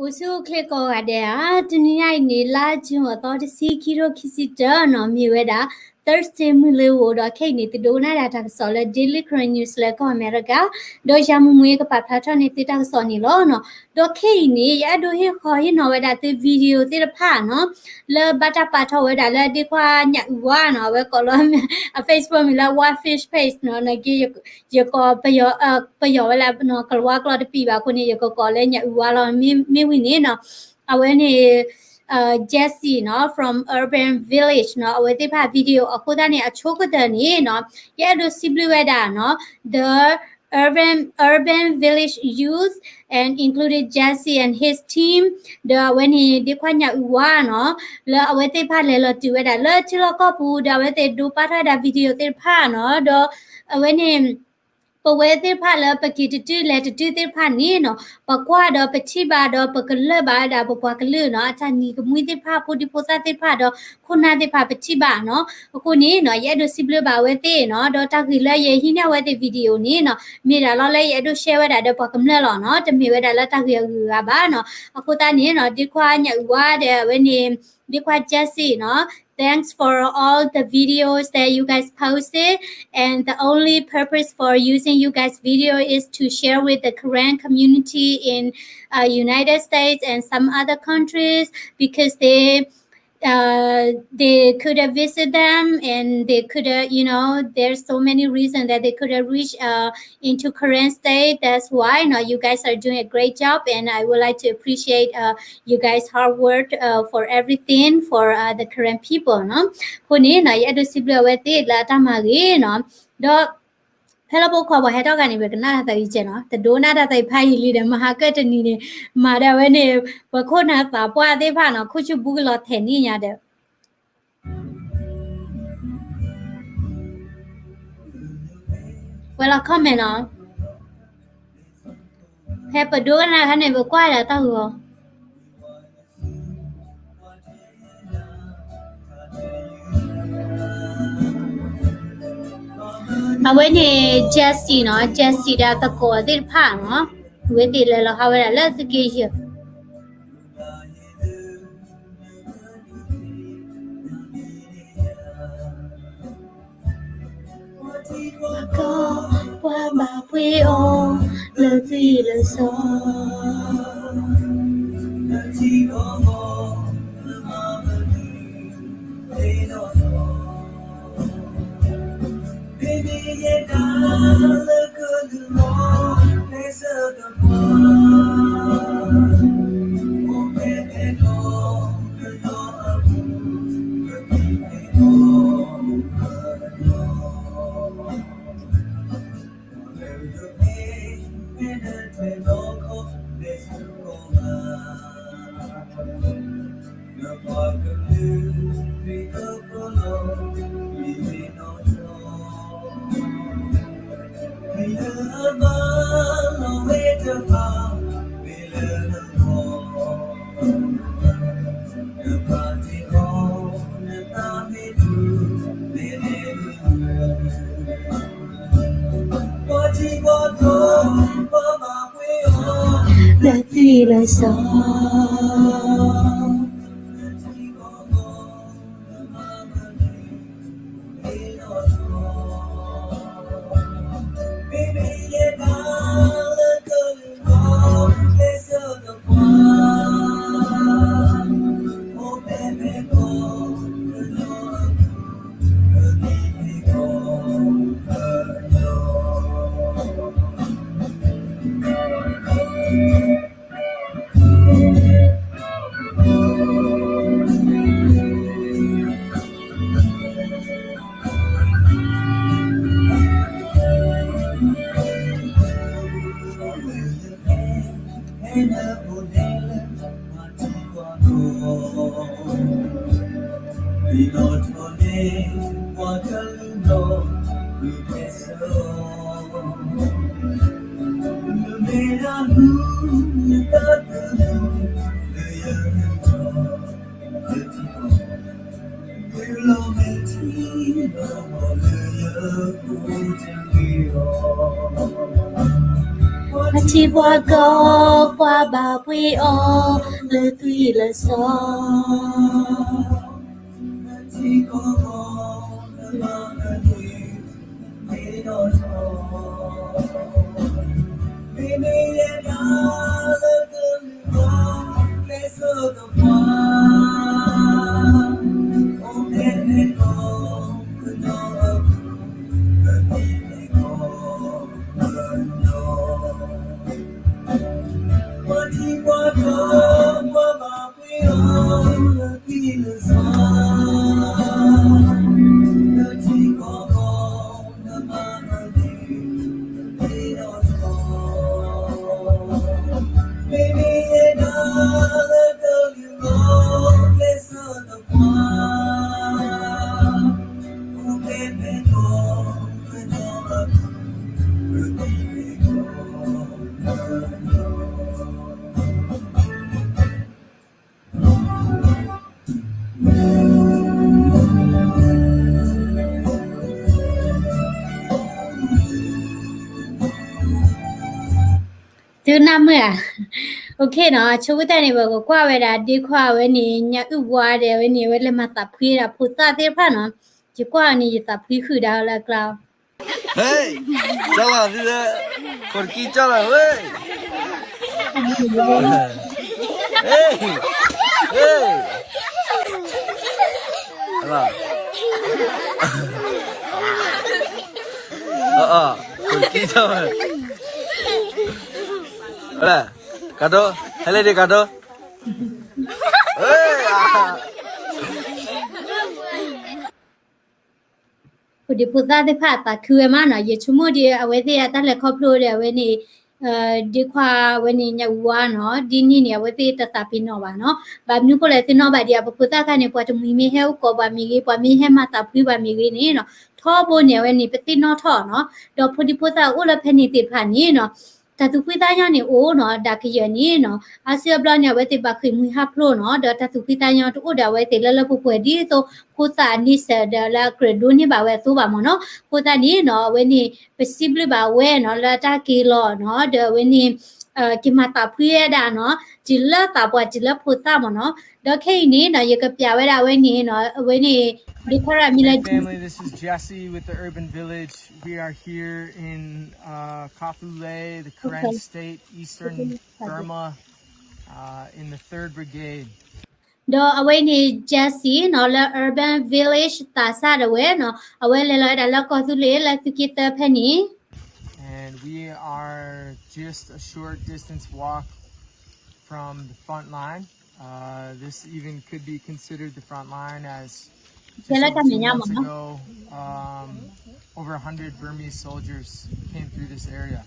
အိၣ်ဆူၣ်အိၣ်ချ့ကိးဂၤဒဲးဧါ, တနံၤညါအံၤန့ၣ် လါ June အသီတဆံ ခံထိခံဆံတၢနီၤ, မ့ၢ်ဝဲဒၣ် Thursday မုၢ်လၢဂီၤဒီး ခဲအံၤန့ၣ် သုဒိကနၣ်ဒၣ်တၢ်ကစီၣ်လၢ Daily Karen News လၢကီၢ်အမဲရကၤ, ဒီးယၤမုၢ်မုၢ်ကပာ်ဖျါထီၣ်န့ၢ်သုတၢ်ကစီၣ်န့ၣ်လီၤနီၤ. ဒီးခဲအံၤန့ၣ် ယအဲၣ်ဒိးဟ့ၣ်ခီဟ့ၣ်နီၤဝဲဒၣ်သု video သ့ၣ်တဖၣ်နီၤ, လၢဘၣ်တၢ်ပာ်ထီၣ်ဝဲဒၣ်လၢဒ့ခွါညၣ်အုၣ်ဝါနီၤ, အဝဲကိးလၢ အ Facebook မံၤလၢ Wildfish Page နီၤ, နာ်က့ ယကိးပယီၤ ပယီၤဝဲလၢ ကလၤဝါကျိာ်တပံၤဘၣ်အဃိန့ၣ် ယကကိးလၢညၣ်အုၣ်ဝါလီၤ. မ့ၢ်ဝံၤန့ၣ်နီၤ, အဝဲန့ၣ် Jessie နီၤ from Urban Village နီၤ, အဝဲသ့ၣ်တဖၣ် video အဃိသတးန့ၣ် အဆိကတၢၢ်န့ၣ်နီၤ, ယအဲၣ်ဒိးစံးဘျုးဝဲဒၣ်နီၤ, the Urban Urban Village youth and included Jessie and his team, ဒီးအဝဲန့ၣ် ဒ့ခွါညၣ်အုၣ်ဝါနီၤ, လၢအဝဲသ့ၣ်တဖၣ်လဲၤလီၤတုၤဝဲဒၣ်လၢထံလီၢ်ကီၢ်ပူၤ ဒီးအဝဲသ့ၣ်ဒိးပာ်ထီၣ်ဝဲဒၣ် video သ့ၣ်တဖၣ်နီၤ, ဒီးအဝဲန့ၣ် ပဝဲသ့ၣ်တဖၣ်လၢပက့ၤတတုၤလဲၤတတုၤသ့ၣ်တဖၣ်န့ၣ်နီၤ, ပကွၢ်ဒီးပထံၣ်ဘၣ်ဒီးပကလၢၢ်ဘၣ်ဝဲဒၣ်ပပှၤကလုာ်နီၤ, အတၢ်နံၤကမှံသ့ၣ်တဖၣ် ဖိဒံဖိသၣ်သ့ၣ်တဖၣ်ဒီးခိၣ်နၢ်သ့ၣ်တဖၣ် ပထံၣ်ဘၣ်နီၤ. အဃိန့ၣ်နီၤ ယအဲၣ်ဒိးစံးဘျုးဘၣ်အဝဲသ့ၣ်နီၤ, ဒီးတၢ်ဂ့ၢ်လၢယဟံးန့ၢ်အဝဲသ့ၣ် video န့ၣ်နီၤ, မ့ၢ်ဒၣ်လီၤလၢယအဲၣ်ဒိး share ဝဲဒၣ်ဒီးပှၤကမျၢၢ်လီၤနီၤ, တမ့ၢ်ဝဲဒၣ်လၢတၢ်ဂ့ၢ်အဂုၤအဂၤဘၣ်နီၤ. အဃိသတးန့ၣ်နီၤ ဒ့ခွါညၣ်အုၣ်ဝါဒီးအဝဲန့ၣ် ဒ့ခွါ Jessie နီၤ, thanks for all the videos that you guys posted, and the only purpose for using you guys' video is to share with the Karen community in uh, United States and some other countries because they uh, they couldn't visit them and they couldn't, you know, there's so many reasons that they couldn't reach uh, into Karen state. That's why, you know, you guys are doing a great job, and I would like to appreciate uh, you guys' hard work uh, for everything for uh, the Karen people. နီၤ, အဃိန့ၣ်နီၤ ယအဲၣ်ဒိးစံးဘျုးအဝဲသ့ၣ်လၢအတၢ်မၤဂ့ၤနီၤ, ဒီး ဖဲလၢပအိၣ်ခိးပှၤဟဲထီၣ်ဂၤန့ၣ် ပကနၣ်တၢ်သးဝံၣ်ကဲနီၤ, တဒိကနၣ်တၢ်သးဝံၣ်ဖးယံာ်လံဒီး မဟါကၢၣ်တနံၤန့ၣ် မၤဒၣ်ဝဲန့ၣ် ပခိၣ်နၢ်သးပှၢ်သ့ၣ်တဖၣ်နီၤ ခိၣ်ဆူၣ်ဘူကလီၤထဲးန့ၣ်ညါဒီး ဝဲလီၤ comment နီၤ, ဖဲပဒိကနၣ်ခါန့ၣ် ပကွၢ်ဒၣ်တၢ်ဂီၤ အဝဲန့ၣ် Jessie နီၤ, Jessie ဒီးသကိးသ့ၣ်တဖၣ်နီၤ, အဝဲသ့ၣ်လဲၤလီၤဟးဝဲဒၣ်လၢသုးက့ယဲၢ် ပှၤဘၣ်ပှ့ၤအီၤလၢသွံၣ်လၢစီ လၢသွံၣ်လၢစီ ထံပှၤကီၢ်ပှၤဘၣ်ပှ့ၤအီၤလၢသွံၣ်လၢစီၤ သုနၢ်မုာ်ဧါ. OK နီၤ, ဆိကတၢၢ်န့ၣ် ပကကွၢ်ဝဲဒၣ် ဒ့ခွါဝဲန့ၣ် ညၣ်အုၣ်ဝါဒီးဝဲန့ၣ် အဝဲလဲၤမၤသးဖှံဒၣ်ဖိသၣ်သ့ၣ်တဖၣ်နီၤ, ယကွၢ်အီၤန့ၣ် ယသးဖှံဃုာ်ဒၣ်လၢအကျါ. ဟ့ၣ်, ကၠီလီၤသု, ခိၣ်တကံၢ်ကၠီလီၤဝဲ, ဟ့ၣ်, ဟ့ၣ်, ခိၣ်တကံၢ်ကၠီဝဲ, ကၢ်ဒိ, ဟဲလၢဒ့ကၢ်ဒိ, ဖိဒံဖိသၣ်သ့ၣ်တဖၣ်အသးခုဝဲမးနီၤ, ယဆိကမိၣ်ဒီးအဝဲသ့ၣ်အတၢ်လဲၤခီဖျိဒီးအဝဲန့ၣ် ဒ့ခွါဝဲန့ၣ် ညၣ်အုၣ်ဝါနီၤ, ဒ်န့ၣ်န့ၣ် အဝဲသ့ၣ်တသးပ့ၤနီၣ်ဘၣ်နီၤ. ဘၣ်မနုၤဃိလဲၣ် သုနီၣ်ဘၣ်ဒံး ပဖိသၣ်ခါန့ၣ် ပှၤတမှံၤမ့ၢ်ဟဲအိၣ်ကိးပှၤမ့ၢ်ဂ့ၤ, ပှၤမ့ၢ်ဟဲမၤသးဖှံပှၤမ့ၢ်ဂ့ၤန့ၣ်နီၤ, ထီဘိန့ၣ် အဝဲန့ၣ် ပသ့ၣ်နီၣ်ထီၣ်နီၤ. ဒီးဖိဒံဖိသၣ်အိၣ်လၢဖဲန့ၣ်သ့ၣ်တဖၣ်န့ၣ်နီၤ, တၢ်သူၣ်ဖှံသးညီန့ၣ်အိၣ်နီၤ, ဒၣ်ကယၢၢ်န့ၣ်နီၤ, အါစုအါဘျီန့ၣ် အဝဲသ့ၣ်ဘၣ်ဃ့ၢ်မှံဟးဖျိးနီၤ, ဒီးတၢ်သူၣ်ဖှံသးညီတအိၣ်ဒီးအဝဲသ့ၣ်လၢလၢပှဲၤပှဲၤ ဒ်သိးဖိသၣ်အန့ဆၢၣ်ဒီးလၢအကြၢးဒိးန့ၢ်ဘၣ်ဝဲအသိးဘၣ်မ့ၢ်နီၤ. အဃိသတးန့ၣ်နီၤ အဝဲန့ၣ် ပစံးဘျုးဘၣ်ဝဲနီၤ လၢတၢ်က့ၤလီၤနီၤ, ဒီးအဝဲန့ၣ် က့ၤမၤသးဖှံဝဲဒၣ်နီၤ, တုၤလၢသးပှၢ်တုၤလၢဖိသၣ်မ့ၢ်နီၤ. ဒီးခဲအံၤန့ၣ်နီၤ ယကပျးဝဲဒၣ်အဝဲန့ၣ်နီၤ, အဝဲန့ၣ် ဒ့ခွါမံၤလၢ Hey family, this is Jesse with the Urban Village. We are here in uh, Kafule, the Karen State, Eastern Burma, uh, in the third Brigade. ဒီးအဝဲန့ၣ် Jesse နီၤ လၢ Urban Village သးစၢ်ဒၣ်ဝဲနီၤ, အဝဲလဲၤလီၤဝဲဒၣ်လၢကီၢ်သူလ့ၤလၢသုးက့သၢဖဲန့ၣ် And we are just a short distance walk from the front line. Uh, this even could be considered the front line as just over two months ago, um, over a hundred Burmese soldiers came through this area.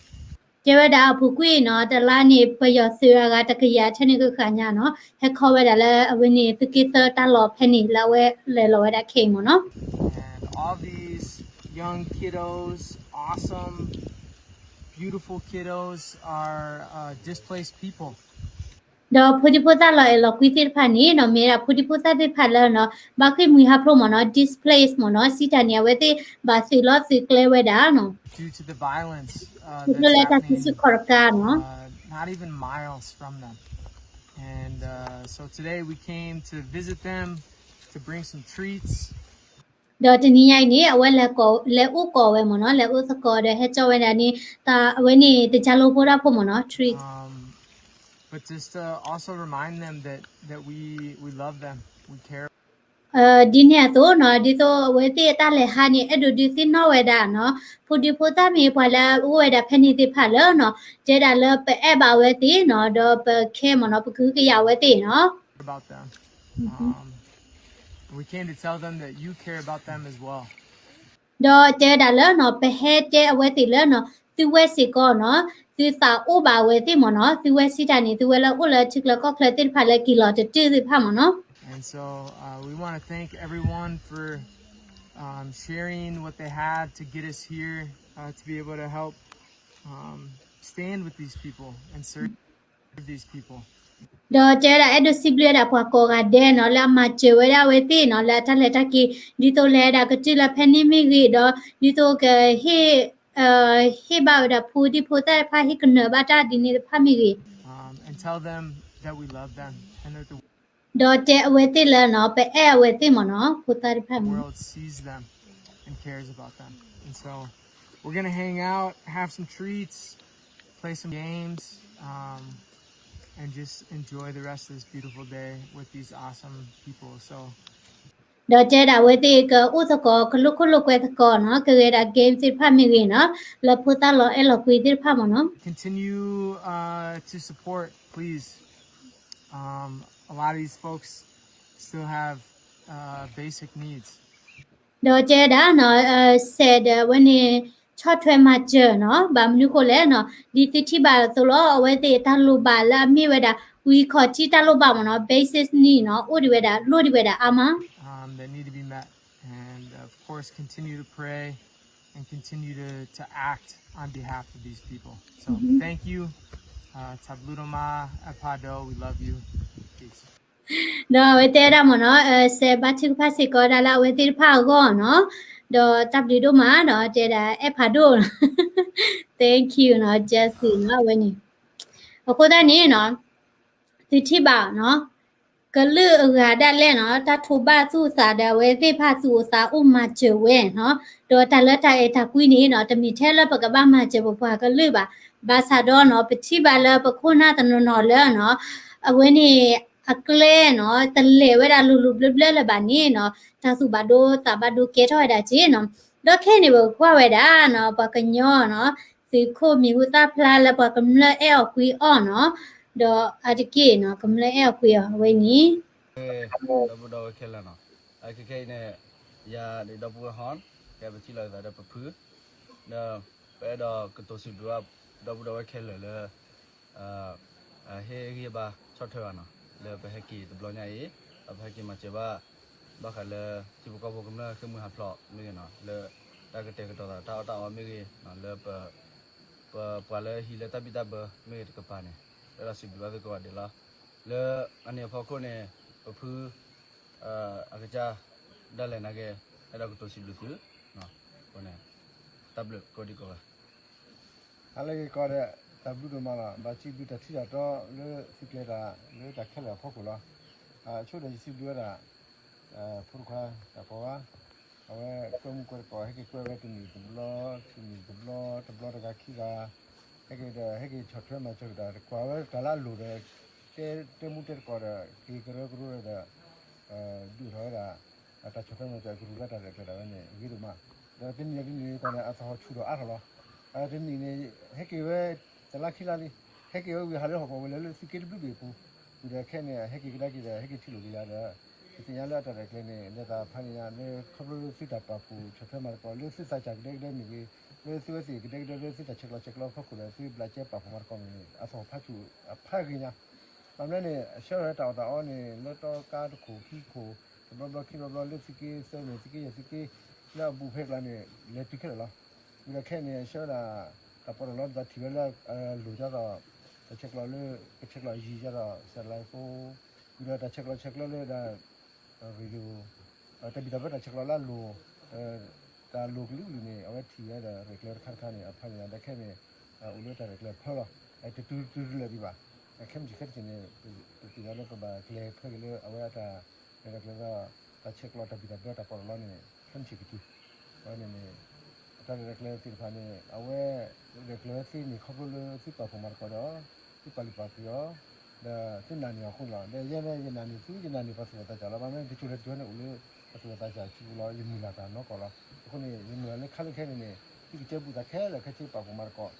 တဲဝဲဒၣ်အပူၤကွံာ်နီၤ တလါန့ၣ် ပယီၤသုးအဂၤတကယၤထဲန့ၣ်ကဃၣ်ညါနီၤ, ဟဲခီဝဲဒၣ်လၢအဝဲန့ၣ် သုးက့သၢတၢ်လီၢ်ဖဲန့ၣ် လၢအဝဲလဲၤလီၤဝဲဒၣ်ခဲအံၤမ့ၢ်နီၤ. And all these young kiddos, awesome, beautiful kiddos are uh, displaced people. ဒီးဖိဒံဖိသၣ်လီၤအဲၣ်လီၤကွံသ့ၣ်တဖၣ်န့ၣ်နီၤ မ့ၢ်ဒၣ်ဖိဒံဖိသၣ်သ့ၣ်တဖၣ်လၢနီၤ ဘၣ်ဃ့ၢ်မှံဟးဖျိးမ့ၢ်နီၤ displace မ့ၢ်နီၤ စံးတၢ်န့ၣ် အဝဲသ့ၣ်ဘၣ်သုးလီၤသုးကျဲဝဲဒၣ်နီၤ Due to the violence uh, ခီဖျိလၢတၢ်သံစူၢ်ခီၣ်တကါနီၤ uh, not even miles from them. And uh, so today we came to visit them, to bring some treats. ဒီးတနံၤညါအံၤန့ၣ် အဝဲလဲၤအိၣ်ကိးဝဲမ့ၢ်နီၤ လဲၤအိၣ်သကိးဒီးဟဲကၠီဝဲဒၣ်န့ၣ် တၢ်အဝဲန့ၣ်တၢ်လီၢ်ဖိတၢ်ဖိမ့ၢ်နီၤ treat ဒ်န့ၣ်အသိးနီၤ ဒ်သိးအဝဲသ့ၣ်အတၢ်လဲၤဟးန့ၣ် အဲၣ်ဒိးဒုးသ့ၣ်နီၣ်ဝဲဒၣ်နီၤ ဖိဒံဖိသၣ်မ့ၢ်ပှၤလၢအအိၣ်ဝဲဒၣ်ဖဲန့ၣ်သ့ၣ်တဖၣ်လၢနီၤ တဲဒၣ်လၢပအဲၣ်ဘၣ်ဝဲသ့ၣ်နီၤ ဒီးပ care မ့ၢ်နီၤ ပကဟုကယာ်ဝဲသ့ၣ်နီၤ We came to tell them that you care about them as well. ဒီးတဲဝဲဒၣ်လၢနီၤ ပဟဲတဲအဝဲသ့ၣ်လၢနီၤ သုဝဲစ့ၢ်ကီးနီၤ သုသးအိၣ်ဘၣ်ဝဲသ့ၣ်မ့ၢ်နီၤ သုဝဲစံးတၢ်န့ၣ် သုဝဲလၢအိၣ်လၢထံချၢကီၢ်ချၢသ့ၣ်တဖၣ်လၢက့ၤလီၤတတုၤသ့ၣ်တဖၣ်မ့ၢ်နီၤ And so uh, we want to thank everyone for um, sharing what they had to get us here uh, to be able to help um, stand with these people and serve these people. ဒီးတဲဝဲဒၣ်အဲၣ်ဒိးစံးဘျုးဝဲဒၣ်ပှၤကိးဂၤဒဲးနီၤ လၢအမၤစၢၤဝဲဒၣ်အဝဲသ့ၣ်နီၤ လၢအတၢ်လဲၤတၢ်က့ၤ ဒ်သိးလဲၤဒၣ်ကတုၤလၢဖဲန့ၣ်မ့ၢ်ဂ့ၤဒီး ဒ်သိးကဟ့ၣ် ဟ့ၣ်ဘၣ်ဝဲဒၣ်ဖိဒံဖိသၣ်တဖၣ် ဟ့ၣ်ကနၢၤဘၣ်တၢ်ဒ်န့ၣ်တဖၣ်မ့ၢ်ဂ့ၤ, and tell them that we love them and that the ဒီးတဲအဝဲသ့ၣ်လၢနီၤ ပအဲၣ်အဝဲသ့ၣ်မ့ၢ်နီၤ ဖိသၣ်တဖၣ် the world sees them and cares about them. And so we're gonna hang out, have some treats, play some games, um, and just enjoy the rest of this beautiful day with these awesome people. So ဒီးတဲဒၣ်အဝဲသ့ၣ်ကအိၣ်သကိး ကလိာ်ခိၣ်လိာ်ကွဲသကိးနီၤ ကဂဲၤဒၣ် game သ့ၣ်တဖၣ်မ့ၢ်ဂ့ၤနီၤ လၢဖိသၣ်လီၤအဲၣ်လီၤကွံသ့ၣ်တဖၣ်မ့ၢ်နီၤ continue uh, to support, please. Um, a lot of these folks still have uh, basic needs. ဒီးတဲဒၣ်နီၤ စဲးဒီးအဝဲန့ၣ် ဆီၣ်ထွဲမၤစၢၤနီၤ ဘၣ်မနုၤဃိလဲၣ်နီၤ ဒ်သုထံၣ်ဘၣ်အသိးလီၤ အဝဲသ့ၣ်တၢ်လိၣ်ဘၣ်လၢအမ့ၢ်ဝဲဒၣ် ဝံခီၣ်ထံးတၢ်လိၣ်ဘၣ်မ့ၢ်နီၤ basic need နီၤ အိၣ်ဒံးဝဲဒၣ် လိၣ်ဒံးဝဲဒၣ်အါမး um, that need to be met. And of course, continue to pray and continue to, to act on behalf of these people. So thank you. Uh, Tabluto Ma, Epado, we love you. Peace. ဒီးအဝဲတဲဒၣ်မ့ၢ်နီၤ စဲးဘါထုကဖၣ်စ့ၢ်ကီးဒၣ်လၢအဝဲသ့ၣ်တဖၣ်အဂီၢ်နီၤ ဒီးတၢ်ဘျုးဒိၣ်မးနီၤ တဲဒၣ်အဲၣ်ဖးဒိၣ် thank you နီၤ Jesse နီၤ အဝဲန့ၣ် အဃိသတးန့ၣ်နီၤ သုထံၣ်ဘၣ်နီၤ ကလုာ်အဂၤဒၣ်လဲာ်နီၤ တၢ်ထိးဘၣ်သူၣ်အသးဒီးအဝဲသ့ၣ်တဖၣ်သူၣ်အသးအိၣ်မၤစၢၤဝဲနီၤ ဒီးတၢ်လၢတၢ်အဲၣ်တၢ်ကွံန့ၣ်နီၤ တမ့ၢ်ထဲလၢပကဘၣ်မၤစၢၤပပှၤကလုာ်ဘၣ် ဘၣ်ဆၣ်ဒီးနီၤ ပထံၣ်ဘၣ်လၢပခိၣ်နၢ်တနီၤနီၤလၢနီၤ အဝဲန့ၣ် အကျဲနီၤ တလဲၤဝဲဒၣ်လိၤလိၤဘျၢဘျၢလၢၤဘၣ်န့ၣ်နီၤ တၢ်သူၣ်ဘၣ်ဒိသးဘၣ်ဒိကဲထီၣ်ဝဲဒၣ်က့နီၤ ဒီးခဲအံၤန့ၣ် ပကကွၢ်ဝဲဒၣ်နီၤ ပှၤကညီနီၤ သုးခိၣ်မံၤဟူသၣ်ဖျါလၢပှၤကမျၢၢ်အဲၣ်အီၤကွံအီၤနီၤ ဒီးအါတက့ၢ်နီၤ ကမျၢၢ်အဲၣ်အီၤကွံအီၤအဝဲန့ၣ် ဒီပုၢ်ဒီဝဲၢ်ခဲလၢာ်နီၤ အခဲခဲအံၤန့ၣ် ယၤဒီးဒီပုၢ်ဝဲၢ်ဟီၣ် ကဲပထံၣ်လိာ်သးဒီးပဖု ဒီးပအဲၣ်ဒိးကတိၤစံးဘျုးဘၣ် ဒီပုၢ်ဒီဝဲၢ်ခဲလၢာ်လၢ ဟ့ၣ်ဂံၢ်ဘါဆီၣ်ထွဲဘၣ်နီၤ လၢပဟဲက့ၤတဘျီညါအံၤ ဒီးပဟဲက့ၤမၤစၢၤဘၣ် ဘၣ်ဃးလၢ ထံဖိကီၢ်ဖိကမျၢၢ်ဃ့ၢ်မှံဟးဖျိးမ့ၢ်ဂ့ၤနီၤ လၢတၢ်ကတဲာ်ကတီၤသးတၢ်အီၣ်တၢ်အီမ့ၢ်ဂ့ၤနီၤ လၢပ ပပှၤလၢဟံးလၢတၢ်ဘံၣ်တၢ်ဘၢမ့ၢ်ဂ့ၤတကပၤန့ၣ် ပအဲၣ်ဒိးစံးဘျုးဘၣ်သုကိးဂၤဒဲးလီၤ. လၢအန့ၣ်အဖီခိၣ်န့ၣ် ပဖု အကစၢ်ဒၣ်လဲာ်နာ်က့ အဲၣ်ဒိးကတိၤစံးဘျုးသု အဃိန့ၣ် တၢ်ဘျုးကိးဒံကိးဂၤ ဟါလၢဂ့ၤကီးဒီး တၢ်ဘျုးဒိၣ်မးလီၤ. ဘၣ်စံးဘျုးတၢ်ထံၣ်တၢ်တီလၢသုကျဲၤတၢ်လၢတၢ်ခဲလၢာ်အဖီခိၣ်လီၤ. အဆိကတၢၢ်ယစံးဘျုးဝဲဒၣ် ဖိတခွါတၢ်ကိးဂၤ အဝဲကွဲမုာ်ကွဲတကိး ဟဲက့ၤကွဲဝဲတနံၣ်တဘျီ တနံၣ်တဘျီ တဘျီတဂၤခံဂၤ ဟဲက့ၤဒီး ဟဲက့ၤဆီၣ်ထွဲမၤစၢၤကဒါ ကွၢ်ဝဲတၢ်လၢအလိၤဒီး တဲ တဲမူတဲတကိးဒီး က့ၤကရၢကရိဒီး ဒုးထီၣ်ဝဲဒၣ် အတၢ်ဆီၣ်ထွဲမၤစၢၤကရူၢ်ကဲတၢ်ရဲၣ်ကျဲၤဒၣ်ဝဲန့ၣ် ဂ့ၤဒိၣ်မး. ဒီးတနံၤတနံၤကီးန့ၣ် အသဟီၣ်ဆူၣ်ဒီးအါထီၣ်လီၤ. တနံၤန့ၣ် ဟဲက့ၤဝဲ တလါခံလါလံ ဟဲက့ၤဝဲဝံၤဟးလၢဟီၣ်ကဝီၤဝဲလၢသုးက့တဘျုးဘ့ၣ်အပူၤ ဝံၤဒီးခဲန့ၣ် ဟဲက့ၤကဒါက့ၤဒီး ဟဲက့ၤထံၣ်လိာ်က့ၤယၤဒီး ယသ့ၣ်ညါလၢအတၢ်ရဲၣ်ကျဲၤန့ၣ် လဲၤသးဖးန့ၣ်ညါလၢခီဖျိလၢသုတၢ်ပာ်ဖှိၣ်ဆီၣ်ထွဲမၤသကိး လၢသုသးစၢ်ကဒဲကဒဲမ့ၢ်ဂ့ၤ လၢသုဝဲသ့ၣ်ကဒဲကဒဲလၢသုတၢ်ဆဲးကျိးဆဲးကျၢအဖီခိၣ်ဒီး သုဘျးကဲပာ်ဖှိၣ်မၤသကိးမ့ၢ်ဂ့ၤ အသဟီၣ်ဖးဆူၣ်အဖးဂ့ၤညါ ဘၣ်မနုၤန့ၣ် အဆှၢထီၣ်တၢ်အီၣ်တၢ်အီန့ၣ် လၢတီကါတခိၣ်ခံခိၣ် တဘျီဘျီခံဘျီဘျီလၢသုးက့သၢန့ၣ် သုးက့ယဲၢ်သုးက့ လၢအဘူးဖဲကျါန့ၣ် လဲၤတုၤခဲလၢာ်လီၤ. ဝံၤဒီးခဲန့ၣ် အဆှၢဝဲဒၣ် တၢ်ပီးတၢ်လီ ဒ်သိးထံၣ်ဝဲလၢအလိၤကၢ်သိး တၢ်ဆဲးကျိးလၢ ကဆဲးကျိးယံၤကၢ်သိး စဲးလါဖိ ဝံၤဒီးတၢ်ဆဲးကျိးဆဲးကျၢလၢဒၣ် radio တၢ်ဘံၣ်တၢ်ဘၢတၢ်ဆဲးကျိးလၢအလိၤ တၢ်လိၤကလုာ်ကလုာ်န့ၣ် အဝဲထံၣ်ဝဲဒီးရဲၣ်ကျဲၤတခါတခါန့ၣ် အဖးန့ၣ်ဒီးခဲန့ၣ် အိၣ်လၢတၢ်ရဲၣ်ကျဲၤဖၢလီၤ. တတုၤတုၤလၢာ်ဒံးဘၣ်. ခဲမုၢ်ဆ့ၣ်ခဲတဆ့ၣ်န့ၣ် ပသ့ၣ်ညါလၢပဘၣ်ကျဲၤဖဲက့ၤလၢအဝဲအတၢ်ရဲၣ်ကျဲၤဒီး တၢ်ဆဲးကျိးတၢ်ဘံၣ်တၢ်ဘၢတၢ်ပီးတၢ်လီန့ၣ် ခဲမုၢ်ဆ့ၣ်ကတုၤ အဝဲန့ၣ်န့ၣ် အတၢ်ရဲၣ်ကျဲၤသ့ၣ်တဖၣ်န့ၣ် အဝဲ ရဲၣ်ကျဲၤဝဲသ့န့ၣ် ခီဖျိလၢသုပာ်ဖှိၣ်မၤသကိးဒီး သုပာ်လုၢ်ပာ်ပှ့ၤအီၤ ဒီးသုနာ်န့ၢ်အီၤအဃိန့ၣ်လီၤ. ဒီးယဲန့ၣ် ယနာ်န့ၢ်သု ယနာ်န့ၢ်ပှၤသူၣ်ဘီၣ်သးစၢ်လီၤ. ဘၣ်မနုၤ တစိၤလဲၤတစိၤန့ၣ် အိၣ်လၢပှၤသူၣ်ဘီၣ်သးစၢ်စုပူၤလီၤ. ယမုၢ်လၢ်တၢ်နီၢ်ကီၢ်လီၤ. အဃိန့ၣ် ယမုၢ်လၢ်လၢခါလၢခဲန့ၣ်န့ၣ် သုကတဲဘူၣ်သးခဲလၢာ်ခဲဆ့ပာ်ဖှိၣ်မၤသကိး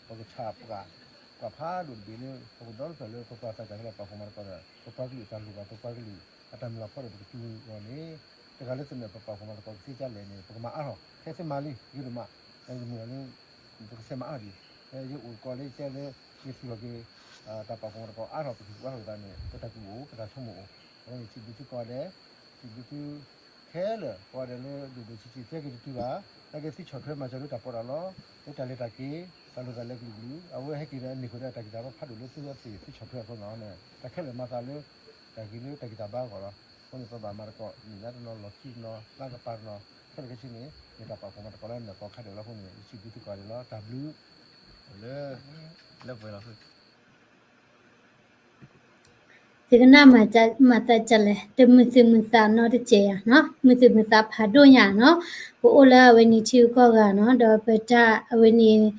ပကဆးပှၤ ပှၤဖးဒိၣ်တဘ့ၣ်လၢ ပကဒီတဖျၢၣ်လၢပပှၤသးစၢ်ခဲလၢာ်ပာ်ဖှိၣ်မၤသကိးဒီး ပပှၤကလုာ်အတၢ်လိၣ်ဘၣ် ပပှၤကလုာ်အတၢ်မုၢ်လၢ်ဖီဒီးပကတူၢ်အီၤန့ၣ် တဂၤလၢသနၢၣ်ပပာ်ဖှိၣ်မၤသကိးကသ့ဒ်လဲၣ်န့ၣ် ပကမၤအါထီၣ် ခဲသ့မၤလံ ဂ့ၤဒိၣ်မး ယမုၢ်လၢ်လၢ ပကသ့မၤအါထီၣ်ဒံး ယအိၣ်သကိးလၢယတဲလၢ ယသူၣ်ထီၣ်က့ၤ တၢ်ပာ်ဖှိၣ်မၤသကိးအါထီၣ် ပကသူၣ်အါထီၣ်သးန့ၣ် ပတၢ်ကူၣ်အိၣ် ပတၢ်ဆိကမိၣ်အိၣ် အဝဲန့ၣ် စံးဘျုးသုကိးဂၤဒဲး စံးဘျုးသု ခဲလၢာ် ကိးဂၤဒဲးလၢဒိၣ်ဒိၣ်ဆံးဆံး သ့က့ၤတတုၤဘၣ် နာ်က့သုဆီၣ်ထွဲမၤစၢၤလၢတၢ်ပီးတၢ်လီ လၢတၢ်လဲၤတၢ်က့ၤ တၢ်လိာ်သးလဲၤကလုာ်ကလုာ် အဝဲဟဲက့ၤဒီးန့ၢ်ဃုာ်ဒီးတၢ်ဂံၢ်တၢ်ဘါဖးဒိၣ်လၢသုဝဲသ့ၣ် သုဆီၣ်ထွဲအဃိန့ၣ် တၢ်ခဲလၢာ်မၤသးလၢ တၢ်ဂ့ၤလၢတၢ်ဂံၢ်တၢ်ဘါအဂီၢ်လီၤ. အဃိန့ၣ် ပဘၣ်မၤသကိး နံၣ်ညါတနီၤ လီၢ်ခံတနီၤ လါကပၤတနီၤ ခဲလၢာ်ခဲဆ့န့ၣ် ယတၢ်ပာ်ဖှိၣ်မၤသကိးလၢနကိးခါဒဲးလီၤအဃိန့ၣ် ယစံးဘျုးသုကိးဂၤဒဲးလီၤ. တၢ်ဘျုးလၢ လၢပှဲၤလီၤ. သ့ၣ်ကနၣ်မၤသးဒ်လဲၣ်, တမုာ်သူၣ်မုာ်သးနီတစဲးယၤနီၤ, မုာ်သူၣ်မုာ်သးဖးဒိၣ်ညါနီၤ. ပအိၣ်လၢအဝဲန့ၣ်ထံဂုၤကီၢ်ဂၤနီၤ, ဒီးပတၢ်အဝဲန့ၣ်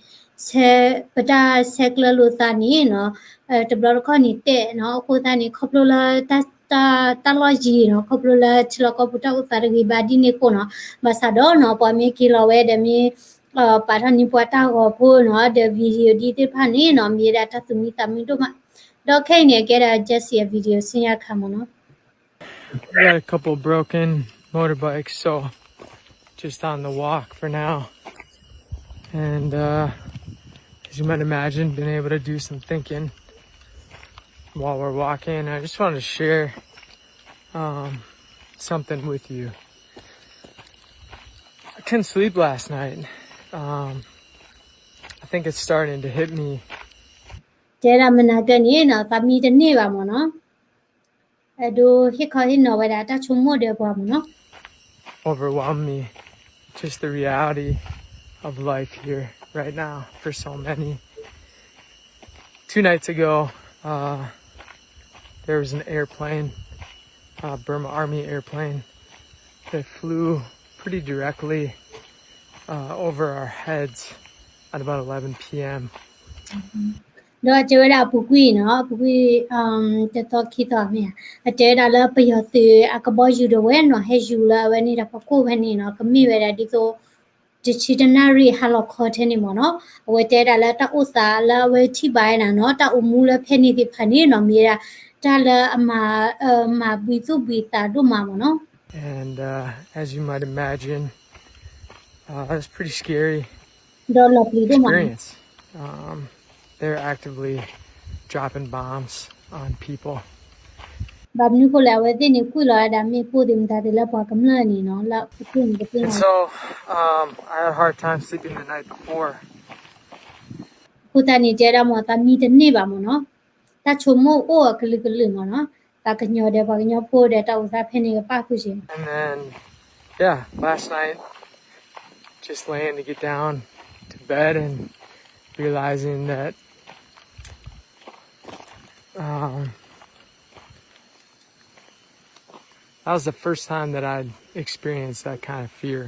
ပတၢ်ဆဲးကျၢလိာ်သးန့ၣ်နီၤ, တဘျီတခီၣ်န့ၣ်တဲာ်နီၤ, အဃိသတးန့ၣ် ခီဖျိလၢ တၢ်လီၢ်ယံၤနီၤ, ခီဖျိလၢထံလီၢ်ကီၢ်ပူၤတၢ်အိၣ်သးတဂ့ၤဘၣ်ဒ်န့ၣ်အဃိနီၤ, ဘၣ်ဆၣ်ဒီးနီၤ ပှၤမ့ၢ်က့ၤလီၤဝဲဒီးမ့ၢ် ပာ်ထီၣ်န့ၢ်ပှၤတၢ်ဂီၤဖိနီၤ, ဒီး video ဒ်သ့ၣ်တဖၣ်န့ၣ်နီၤ, မ့ၢ်ဝဲဒၣ်တၢ်သူၣ်မံသးမံဒိၣ်မး. ဒီးခဲအံၤန့ၣ် အကဲဒၣ် Jessie အ video ဆူညါခါမ့ၢ်နီၤ. We got a couple broken motorbikes, so just on the walk for now. And uh, as you might imagine, been able to do some thinking while we're walking. I just wanted to share um, something with you. I couldn't sleep last night. Um, I think it's starting to hit me. တဲဒၣ်မနၤကၢၢ်န့ၣ်နီၤ, သးမံတန့ၢ်ဘၣ်မ့ၢ်နီၤ, အဒိဟ့ၣ်ခီဟ့ၣ်နီၤဝဲဒၣ်တၢ်ဆိကမိၣ်ဒီးပှၤမ့ၢ်နီၤ. Overwhelm me, just the reality of life here right now for so many. Two nights ago, uh, there was an airplane, uh, Burma Army airplane, that flew pretty directly uh, over our heads at about eleven p.m. ဒီးတဲဝဲဒၣ်အပူၤကွံာ်နီၤ, အပူၤကွံာ် တသီခံသီမ့ၢ်ဧါ, အတဲဝဲဒၣ်လၢပယီၤသုးအကဘီယူၤဒီးဝဲနီၤ, ဟဲယူၤလၢအဝဲန့ၣ်ဒီးပကိၣ်ဖဲန့ၣ်နီၤ, ကမ့ၢ်ဝဲဒၣ်ဒ်သိး တဆံတနၣ်ရံၣ်ဟါလီၤခီထဲန့ၣ်မ့ၢ်နီၤ. အဝဲတဲဒၣ်လၢတၢ်အိၣ်သးလၢအဝဲထံၣ်ဘၣ်ဝဲဒၣ်နီၤ, တၢ်အိၣ်မူလၢဖဲန့ၣ်သ့ၣ်တဖၣ်န့ၣ်နီၤ, မ့ၢ်ဝဲဒၣ်တၢ်လၢအမၤ မၤဘှံးသူၣ်ဘှံးသးဒိၣ်မးမ့ၢ်နီၤ. And uh, as you might imagine, uh, it's pretty scary ဒီးလီၤပျံၤဒိၣ်မး experience. Um, they're actively dropping bombs on people. ဘၣ်မနုၤဃိလဲၣ်, အဝဲသ့ၣ်န့ၣ်ကွံာ်လီၤဝဲဒၣ်မ့ၣ်ပိၢ်သ့ၣ်မတၤသ့ၣ်လၢပှၤကမျၢၢ်န့ၣ်နီၤ, လၢအပူၤန့ၣ်ကသ့ၣ်ညါ. And so, um, I had a hard time sleeping the night before. အဃိသတးန့ၣ် တဲဒၣ်မ့ၢ်သးမံတန့ၢ်ဘၣ်မ့ၢ်နီၤ, တၢ်ဆိကမိၣ်အိၣ်အကလုာ်ကလုာ်မ့ၢ်နီၤ, သးကညီၤဒီးပှၤကညီဖိဒီးတၢ်အိၣ်သးဖဲန့ၣ်ကပၣ်ဃုာ်က့ၤ. And then, yeah, last night, just laying to get down to bed and realizing that, um, that was the first time that I'd experienced that kind of fear.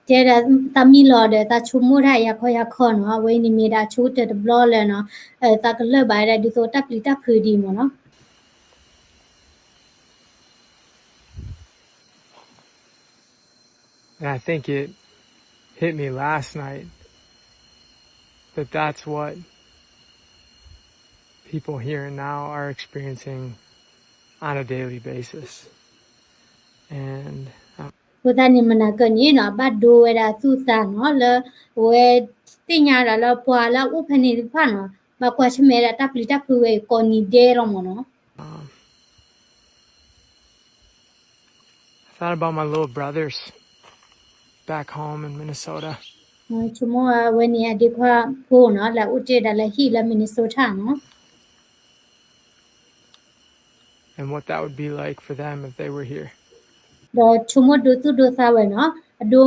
တဲဒၣ်သးမံလီၤဒီး သးဆိကမိၣ်တၢ်ယၤခီယၤခီနီၤ, အဝဲအံၤန့ၣ်မ့ၢ်ဒၣ်ဆိကတၢၢ်တဘျီလၢနီၤ, သးကလၢၢ်ဘၣ်ဝဲဒၣ်ဒ်သိးတၢ်ပျံၤတၢ်ဖုးဒ်မ့ၢ်နီၤ. And I think it hit me last night that that's what people here and now are experiencing on a daily basis. And um, အဃိသတးန့ၣ် မနၤကၢၢ်န့ၣ်နီၤ, အဘၣ်ဒိဝဲဒၣ်သူၣ်သးနီၤ, လၢအဝဲသ့ၣ်ညါဒၣ်လၢပှၤလၢအအိၣ်ဖဲန့ၣ်တဖၣ်နီၤ, ဘၣ်ကွၢ်ဆၢၣ်မဲာ်ဒၣ်တၢ်ပျံၤတၢ်ဖုးဝဲအံၤကိးနံၤဒဲလီၤမ့ၢ်နီၤ. Um, I thought about my little brothers back home in Minnesota. ဆိကမိၣ်အဝဲန့ၣ်အဒ့ခွါဖိနီၤ, လၢအအိၣ်တ့ၢ်ဒၣ်လၢဟံၣ်လၢ Minnesota နီၤ. And what that would be like for them if they were here. ဒီးဆိကမိၣ်ဒိသူၣ်ဒိသးဝဲနီၤ, အဒိ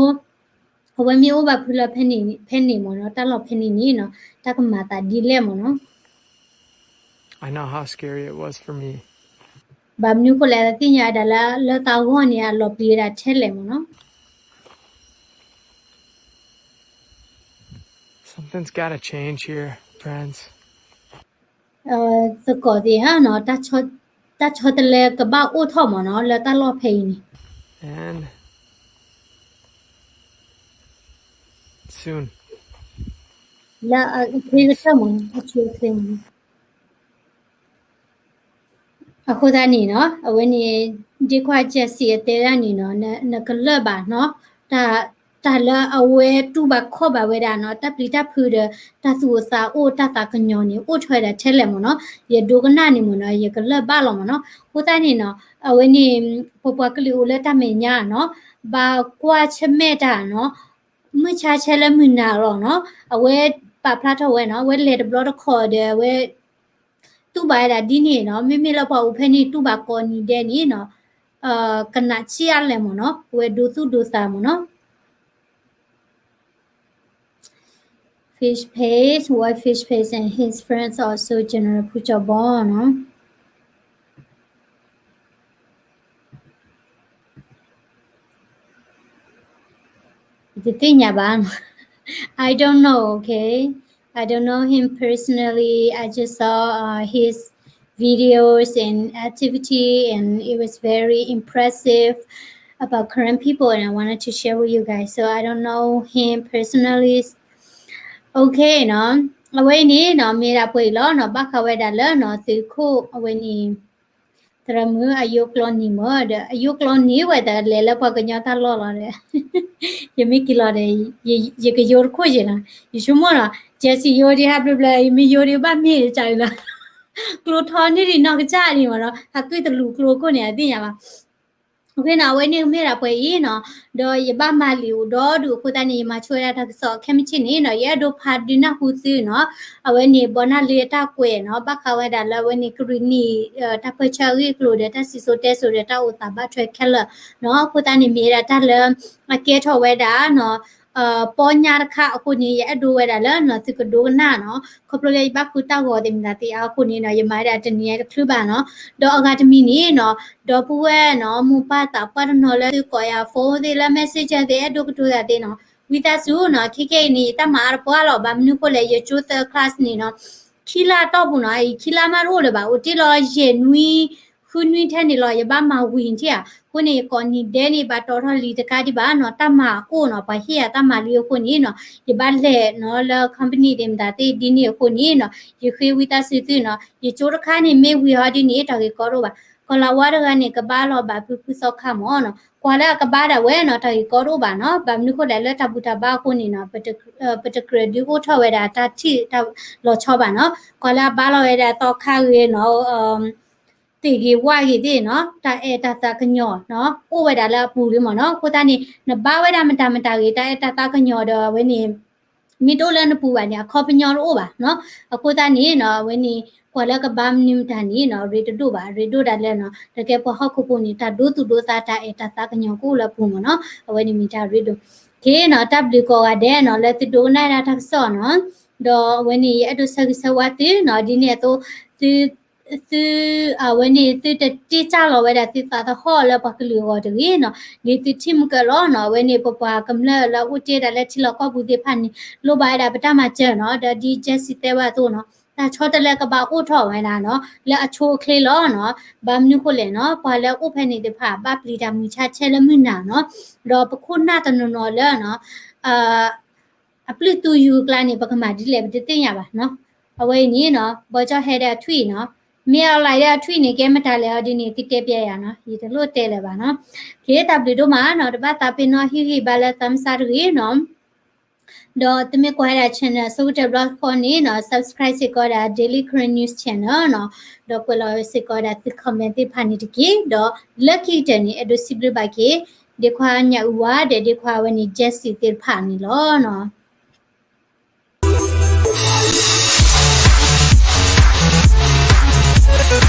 အဝဲမ့ၢ်အိၣ်ဘၣ်ဖုလၢဖဲန့ၣ်, ဖဲန့ၣ်မ့ၢ်နီၤ, တၢ်လီၢ်ဖဲန့ၣ်န့ၣ်နီၤ, တၢ်ကမၤသးဒ်လဲၣ်မ့ၢ်နီၤ. I know how scary it was for me. ဘၣ်မနုၤဃိလဲၣ်, သ့ၣ်ညါဝဲဒၣ်လၢ လၢသးဂီၢ်န့ၣ် အလီၤပျံၤဝဲဒၣ်ထဲလဲၣ်မ့ၢ်နီၤ. Something's gotta change here, friends. သကိးသ့ၣ်ဧၢနီၤ, တၢ်ဆီတလဲကဘၣ်အိၣ်ထီၣ်မ့ၢ်နီၤ, လၢတၢ်လီၢ်ဖဲအံၤန့ၣ် And soon. လၢအချ့ကတၢၢ်မ့ၢ်နီၤ, အချ့အချ့မ့ၢ်နီၤ. အဃိသတးန့ၣ်နီၤ, အဝဲန့ၣ် ဒ့ခွါ Jessie အတဲဒၣ်န့ၣ်နီၤ, နကလၢၢ်ဘၣ်နီၤ, တၢ်လၢအဝဲတူၢ်ဘၣ်ခီၣ်ဘၣ်ဝဲဒၣ်နီၤ, တၢ်ပျံၤတၢ်ဖုးဒီး တၢ်သူၣ်အိၣ်သးအိၣ် တၢ်သးကညီၤန့ၣ် အိၣ်ထီၣ်ဝဲဒၣ်ထဲလဲၣ်မ့ၢ်နီၤ. ယဒိကနၣ်န့ၣ်မ့ၢ်နီၤ, ယကလၢၢ်ဘၣ်လီၤမ့ၢ်နီၤ. အဃိသတးန့ၣ်နီၤ, အဝဲန့ၣ် ပပှၤကလုာ်အိၣ်လၢတၢ်မဲာ်ညါနီၤ, ဘၣ်ကွၢ်ဆၢၣ်မဲာ်တၢ်နီၤ, မုၢ်ဆါဆဲလၢမုၢ်နၤလီၤနီၤ, အဝဲပာ်ဖျါထီၣ်ဝဲနီၤ, အဝဲလဲၤတဘျီတခီၣ်ဒီး အဝဲ တူၢ်ဘၣ်ဝဲဒၣ်ဒ်န့ၣ်နီၤ, မ့မ့ၢ်လၢပှၤအိၣ်ဖဲန့ၣ် တူၢ်ဘၣ်ကိးနံၤဒဲးန့ၣ်နီၤ, ကနၣ်ဆံးအါလဲၣ်မ့ၢ်နီၤ, အဝဲဒိသူၣ်ဒိသးမ့ၢ်နီၤ. Fish Face, Why Fish Face and his friends also general ဖူကၠီဘီနီၤ. တသ့ၣ်ညါဘၣ်နီၤ. I don't know, okay? I don't know him personally. I just saw uh, his videos and activity, and it was very impressive about Karen people, and I wanted to share with you guys. So I don't know him personally. Okay နီၤ, အဝဲအံၤန့ၣ်နီၤ မ့ၢ်ဒၣ်ပှဲၤအံၤလီၤနီၤ, ဘၣ်ဃးဝဲဒၣ်လၢနီၤ သုးခိၣ်အဝဲန့ၣ် သရၣ်မုၣ်အယိကျိနံၤမ့ၢ်ဒီး အယိကျိနံၤဝဲတလဲၤလၢပှၤကညီတၢ်လီၢ်လီၤဒီး ယမ့ၢ်က့ၤလီၤဒီး ယကယိတခိၣ်ယဲနီၤ, ယဆိကမိၣ်နီၤ, Jessie ယိဒံးဟးဘျၢဘျၢ ယမ့ၢ်ယိဒံးဘၣ်မ့ၢ်တကးအံၤလီၤ. ကျိထီန့ၢ်ဒံးနီၢ်ကစၢ်ဒံးမ့ၢ်နီၤ, ဟးကွံာ်တလူၤကျိခိၣ်န့ၣ် အသ့ၣ်ညါဘၣ်. အဃိနီၤ အဝဲန့ၣ်မ့ၢ်ဒၣ်ပှဲၤအံၤနီၤ, ဒီးယဘၣ်မၤလံာ်အိၣ်ဒီဒူၣ်အဃိသတးန့ၣ် ယမၤဆိဝဲဒၣ်တၢ်ကစီၣ်ခဲမုၢ်ဆ့ၣ်န့ၣ်နီၤ, ယအဲၣ်ဒိးဖးဒုးနၢ်ဟူသုနီၤ, အဝဲန့ၣ် ဘီနၢ်လ့အတၢ်ကွဲးနီၤ, ဘၣ်ဃးဝဲဒၣ်လၢအဝဲန့ၣ် ကရံၣ်နံၣ် တၢ်ပၢဆှၢအဂ့ၢ်အကျိၤဒီး တၢ်စံၣ်စိၤတဲစိၤဒီး တၢ်အိၣ်သးဘၣ်ထွဲခဲလၢာ်နီၤ, အဃိသတးန့ၣ် မ့ၢ်ဝဲဒၣ်တၢ်လၢ အကဲထီၣ်ဝဲဒၣ်နီၤ ပီညါတခါအဃိန့ၣ် ယအဲၣ်ဒိးဝဲဒၣ်လၢနီၤ သုကဒိကနၣ်နီၤ, ခီဖျိလၢယဘၣ်ဃုတၢ်ဂီၤသ့ၣ်မတၤသ့ၣ်အါအဃိန့ၣ်နီၤ ယမၤဝဲဒၣ်တနံၤအံၤတချုးဘၣ်နီၤ, ဒီးအဂၤတမံၤန့ၣ်နီၤ ဒီပုၢ်ဝဲၢ်နီၤ မိၢ်ပၢ်သးပှၢ်တနီၤလၢသုကိးယၤ phone သ့ၣ်လၢ messenger သ့ၣ် အဲၣ်ဒိးကတိၤတၢ်သ့ၣ်နီၤ, ဝံသးစူၤနီၤ, ခဲကနံၣ်အံၤန့ၣ် ယတၢ်မၤအါတပှၢ်လီၤ, ဘၣ်မနုၤဃိလဲၣ် ယကၠိသၢ class န့ၣ်နီၤ ခံလါတီၢ်ပူၤနီၤ, အံၤခံလါမးတအိၣ်လၢၤဘၣ်, အိၣ်တ့ၢ်လီၤယဲၢ်နွံ ဃုနွံထဲန့ၣ်လီၤ, ယဘၣ်မၤဝံၤထံၣ်ဧါ, အဃိန့ၣ် ယကိးနံၤဒဲးန့ၣ် ဘၣ်တီထီၣ်လံတကးဒံးဘၣ်နီၤ, တၢ်မၤအိၣ်နီၤ, ပှၤဟ့ၣ်ယၤတၢ်မၤလံအဃိန့ၣ်နီၤ, ယဘၣ်လဲၤနီၤ လၢ company သ့ၣ်မတၤသ့ၣ်ဒ်န့ၣ်အဃိန့ၣ်နီၤ, ယဃ့ဝံသးစူၤသုနီၤ, ယကၠိတခါန့ၣ် မ့ၢ်ဝံၤဟီဒ်န့ၣ် တၢ်ဂ့ၢ်ကီတအိၣ်ဘၣ်, ကီၤလၤဝါတဂၤန့ၣ် ကဘၣ်လီၤဘၣ်ဖုဖုသီခါမ့ၢ်နီၤ, ကွၢ်လၢအကဘၣ်ဒၣ်ဝဲနီၤ တၢ်ဂ့ၢ်ကီတအိၣ်ဘၣ်နီၤ, ဘၣ်မနုၤဃိလဲၣ် လၢတၢ်ဘူၣ်တၢ်ဘါအဃိန့ၣ်နီၤ, ပတကြၢးဒုးအိၣ်ထီၣ်ဝဲဒၣ်တၢ်ထံၣ်တၢ်လီၤဆီဘၣ်နီၤ, ကွၢ်လၢအဘါလီၤဝဲဒၣ်သီခါဂ့ၤနီၤ သ့ၣ်ဂ့ၤဝၣ်ဂ့ၤသ့ၣ်နီၤ, တၢ်အဲၣ်တၢ်သးကညီၤနီၤ အိၣ်ဝဲဒၣ်လၢအပူၤလံမ့ၢ်နီၤ, အဃိသတးန့ၣ် နဘါဝဲဒၣ်မတၤမတၤဂ့ၤ တၢ်အဲၣ်တၢ်သးကညီၤဒီးအဝဲန့ၣ် မ့ၢ်တအိၣ်လၢနပူၤဘၣ်န့ၣ် အခီပညီတအိၣ်ဘၣ်နီၤ, အဃိသတးန့ၣ်နီၤ အဝဲန့ၣ် ကွၢ်လၢကဘါမနုၤမတၤန့ၣ်နီၤ ရ့တဒိၣ်ဘၣ်, ရ့ဒိၣ်ဒၣ်လၢနီၤ တကဲပှၤဟီၣ်ခိၣ်ဖိန့ၣ် တၢ်ဒိသူၣ်ဒိသး တၢ်အဲၣ်တၢ်သးကညီၤကအိၣ်လၢအပူၤမ့ၢ်နီၤ, အဝဲန့ၣ်မ့ၢ်တၢ်ရ့ဒိၣ်, က့ၤနီၤ တၢ်ဘျုးကိးဂၤဒဲးနီၤ လၢသုဒိကနၣ်ဒၣ်တၢ်ကစီၣ်နီၤ, ဒီးအဝဲန့ၣ်ယအဲၣ်ဒိးဆၢဂ့ၤဆၢဝါသုနီၤ, ဒ်န့ၣ်အသိး သု သု အဝဲန့ၣ် သုတတ့ၢ်စၢ်လီၤဝဲဒၣ်သုသးသဟီၣ်လၢပှၤကလုာ်အဂီၢ်တဂ့ၤနီၤ, ဒ်သုထံၣ်မုၢ်ကၢၢ်လီၤနီၤ, အဝဲန့ၣ် ပပှၤကမျၢၢ်လၢအအိၣ်တ့ၢ်ဒၣ်လၢထံလီၢ်ကီၢ်ပူၤသ့ၣ်တဖၣ်န့ၣ် လိၣ်ဘၣ်ဝဲဒၣ်ပတၢ်မၤစၢၤနီၤ, ဒီးဒ် Jessie တဲဘၣ်အသိးနီၤ, တၢ်ဆီတလဲကဘၣ်အိၣ်ထီၣ်ဝဲဒၣ်နီၤ လၢအဆိအချ့လီၤနီၤ, ဘၣ်မနုၤဃိလဲၣ်နီၤ ပှၤလၢအအိၣ်ဖဲန့ၣ်သ့ၣ်တဖၣ် ဘၣ်ပျံၤတၢ်မုာ်ဆါဆဲလၢမုၢ်နၤနီၤ, ဒီးပခိၣ်နၢ်တနီၤနီၤလၢနီၤ အပျုၢ်သူယူၤအကျါန့ၣ် ပကမၤဒ်လဲၣ် ပတသ့ၣ်ညါဘၣ်နီၤ. အဝဲအံၤန့ၣ်နီၤ ဘီကၠီဟဲဒီးအထွံၣ်နီၤ, မ့ၢ်အီၤလၢအထွံၣ်န့ၣ် ကဲမတၤလဲၣ်အီၤဒ်န့ၣ် သုတဲပျဲယၤနီၤ, ယတလိၣ်တဲလၢၤဘၣ်နီၤ. က့ၤတၢ်ဘျုးဒိၣ်မးနီၤ, တဘၣ်သးပ့ၤနီၣ်ဟ့ၣ်ဂံၢ်ဘါလၢသးမုၢ်ဆါတဂ့ၤနီၤ. ဒီးသုမ့ၢ်ကွၢ်ဝဲဒၣ် channel အဆိကတၢၢ်တဘျီဃီန့ၣ်နီၤ subscribe စ့ၢ်ကီးဝဲဒၣ် Daily Karen News Channel နီၤ, ဒီးကွဲးလီၤဝဲစ့ၢ်ကီးဝဲဒၣ်သု comment သ့ၣ်တဖၣ်န့ၣ်တက့ၢ်. ဒီးလၢခံကတၢၢ်န့ၣ် အဲၣ်ဒိးစံးဘျုးဘၣ်က့ၤ ဒ့ခွါညၣ်အူဝါဒီး ဒ့ခွါဝဲန့ၣ် Jessie သ့ၣ်တဖၣ်န့ၣ်လီၤနီၤ.